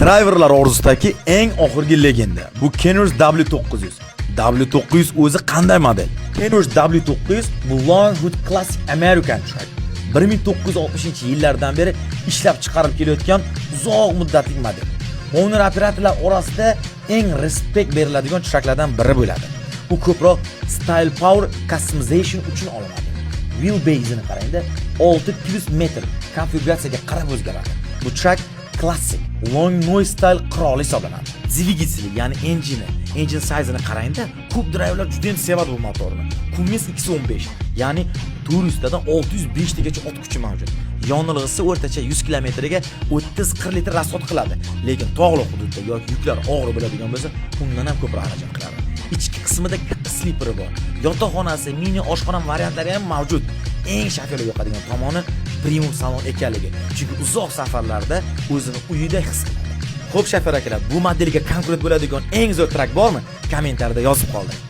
Driverlar orzusidagi eng oxirgi legenda. Bu Kenworth W900. W900 o'zi qanday model? Kenworth W900 bu Long Hood Classic American truck. 1960-yillardan beri ishlab chiqarib kelayotgan uzoq muddatli model. Owner operatorlar orasida eng respect beriladigan trucklardan biri bo'ladi. U ko'proq style, power, customization uchun olinadi. Wheelbase'ini qarangda, 6 plus metr konfiguratsiyaga qarab o'zgaradi. Bu truck klassik long nose style qiroli hisoblanadi. Dvigateli, ya'ni engine size'ini qarangda, ko'p driverlar juda ham sevadi bu motorni. Cummins X15, ya'ni 400 tadan 605 tagacha ot kuchi mavjud. Yonilg'isi o'rtacha 100 kilometrga 30-40 litr расход qiladi, lekin tog'li hududda yoki yuklar og'ir bo'ladigan bo'lsa, undan ham ko'proq xarajat qiladi. Ichki qismida katta sliperi bor. Yotoqxonasi, mini oshxona variantlari ham mavjud. Eng shofyorga yoqadigan tomoni premium salon ekanligi. Chunki uzoq safarlarda o'zini uyida his qiladi. Xo'p, shofyor akalar, bu modelga konkurent bo'ladigan eng zo'r truck bormi? Kommentariyada yozib qoldiring.